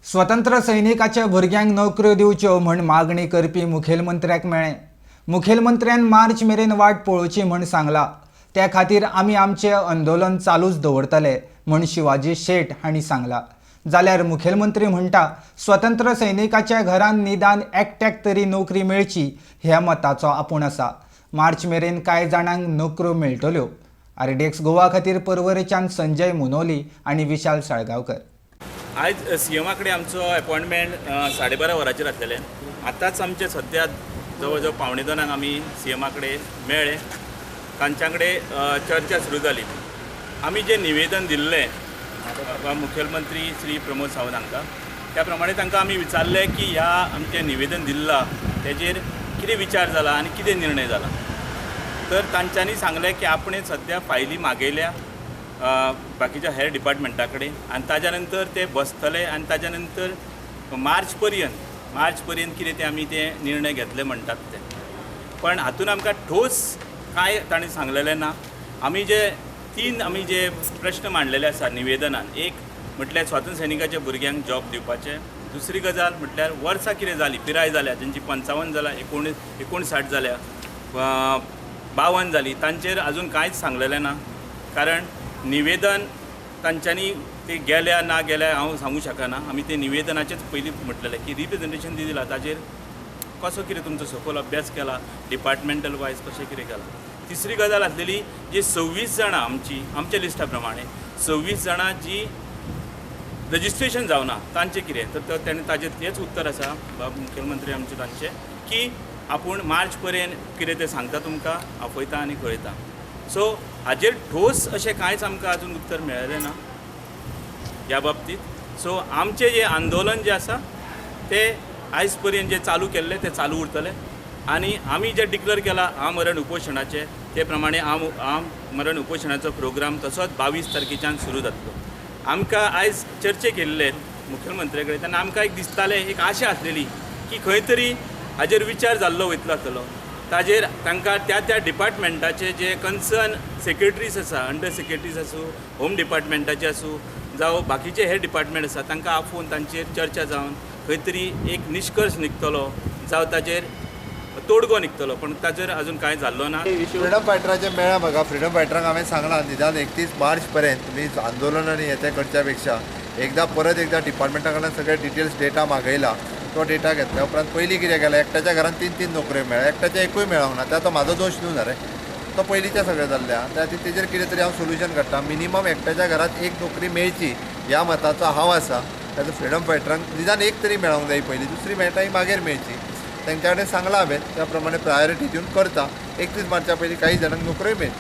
स्वतंत्र सैनिकाच्या भुरग्यांक नोकऱ्यो दिवच्यो म्हण मागणी करपी मुखेलमंत्र्याक मेळ्ळें. मुखेलमंत्र्यान मार्च मेरेन वाट पळोवची म्हण सांगला. त्या खातीर आमी आमचें आंदोलन चालूच दवरतले म्हण शिवाजी शेट हांणी सांगला. जाल्यार मुखेलमंत्री म्हणटा, स्वतंत्र सैनिकाच्या घरान निदान एकट्याक तरी नोकरी मेळची ह्या मताचो आपूण आसा. मार्च मेरेन कांय जाणांक नोकऱ्यो मेळटल्यो. आरडीएक्स गोवा खातीर परवरेच्यान संजय मुनोली आनी विशाल साळगांवकर. आयज सीएमा कडेन आमचो अपॉयंटमेंट 12:30 वरांचेर आसलेलें. आतांच आमचे सद्या जवळ जवळ 1:45 आमी सीएमा कडेन मेळ्ळे. तांच्या कडेन चर्चा सुरू जाली. आमी जें निवेदन दिल्लें मुखेलमंत्री श्री प्रमोद सावंत हांकां, त्या प्रमाणे तांकां आमी विचारलें की ह्या आमचें निवेदन दिल्लां तेजेर कितें विचार जाला आनी कितें निर्णय जाला. तर तांच्यांनी सांगलें की आपणें सद्या फायली मागयल्या बाकीच्या हेर डिपार्टमेंटा कडेन आनी ताज्या नंतर ते बसतले आनी ताज्या नंतर मार्च पर्यंत कितें तें आमी ते निर्णय घेतले म्हणटात ते. पण हातून आमकां ठोस कांय ताणें सांगलेलें ना. आमी जे तीन आमी जे प्रश्न मांडलेले आसा निवेदनान, एक म्हटल्यार स्वातंत्र्य सैनिकाच्या भुरग्यांक जॉब दिवपाचें, दुसरी गजाल म्हटल्यार वर्सां कितें जालीं, पिराय जाल्या तेंची 55 जाल्या, 59 जाल्या, 52 जाली, तांचेर अजून कांयच सांगलेलें ना. कारण निवेदन तांच्यांनी ते गेल्या ना गेल्या हांव सांगू शकना. आमी ते निवेदनाचेच पयलीं म्हटलेलें की रिप्रेजेंटेशन दिलां ताजेर कसो कितें तुमचो सखोल अभ्यास केला, डिपार्टमेंटल वायज कशें कितें केलां. तिसरी गजाल आसलेली जी 26 जाणां आमची आमच्या लिस्टा प्रमाणे 26 जाणां जी रजिस्ट्रेशन जावना तांचें कितें, तर तेणें ताजें तेंच उत्तर आसा मुखेलमंत्री आमचे तांचे की आपूण मार्च पर्यंत कितें तें सांगता तुमकां, आपयता आनी कळयता. सो हाजेर ठोस अशें कांयच आमकां अजून उत्तर मेळ्ळें ना ह्या बाबतींत. सो आमचें जें आंदोलन जें आसा तें आयज पर्यंत जें चालू केल्लें तें चालू उरतलें आनी आमी जें डिक्लेर केलां आमरण उपोशणाचें ते प्रमाणे आमरण उपोशणाचो प्रोग्राम तसोच 22 तारखेच्यान सुरू जातलो. आमकां आयज चर्चे केल्ले मुखेलमंत्र्या कडेन तेन्ना आमकां एक दिसतालें, एक आशा आसलेली की खंय तरी हाजेर विचार जाल्लो वयतलो आसतलो. ताजेर तांकां त्या त्या डिपार्टमेंटाचे जे कन्सर्न सेक्रेटरीज आसा, अंडर सेक्रेटरीज आसूं, होम डिपार्टमेंटाचे आसूं, जावं बाकीचे हे डिपार्टमेंट आसा, तांकां आपोवन तांचेर चर्चा जावन खंय तरी एक निश्कर्श निघतलो, जावं ताजेर तोडगो निघतलो, पण ताजेर अजून कांय जाल्लो ना. फ्रिडम फायटराचें मेळ्ळा म्हाका. फ्रिडम फायटरांक हांवें सांगलां निदान 31 मार्च पर्यंत तुमी आंदोलन आनी हें तें करच्या पेक्षा एकदां परत एकदां डिपार्टमेंटा कडल्यान सगळे डिटेल्स डेटा मागयला. तो डेटा घेतल्या उपरांत पयलीं कितें केलें, एकट्याच्या घरान 3-3 नोकऱ्यो मेळ्ळ्या, एकट्याच्या एकूय मेळोंक ना. ते म्हाजो दोश न्हू रे, तो पयलींच्या सगळें जाल्लें आहा. त्या खातीर तेजेर कितें तरी हांव सोल्युशन काडटा. मिनिमम एकट्याच्या घरांत एक नोकरी मेळची ह्या मताचो हांव आसा. ताचो फ्रिडम फायटरांक निदान एक तरी मेळोंक जाय पयलीं, दुसरी मेळटा ही मागीर मेळची. तांच्या कडेन सांगलां हांवें, त्या प्रमाणे प्रायोरिटी दिवन करता. 31 मार्चा पयलीं काही जाणांक नोकऱ्योय मेळची.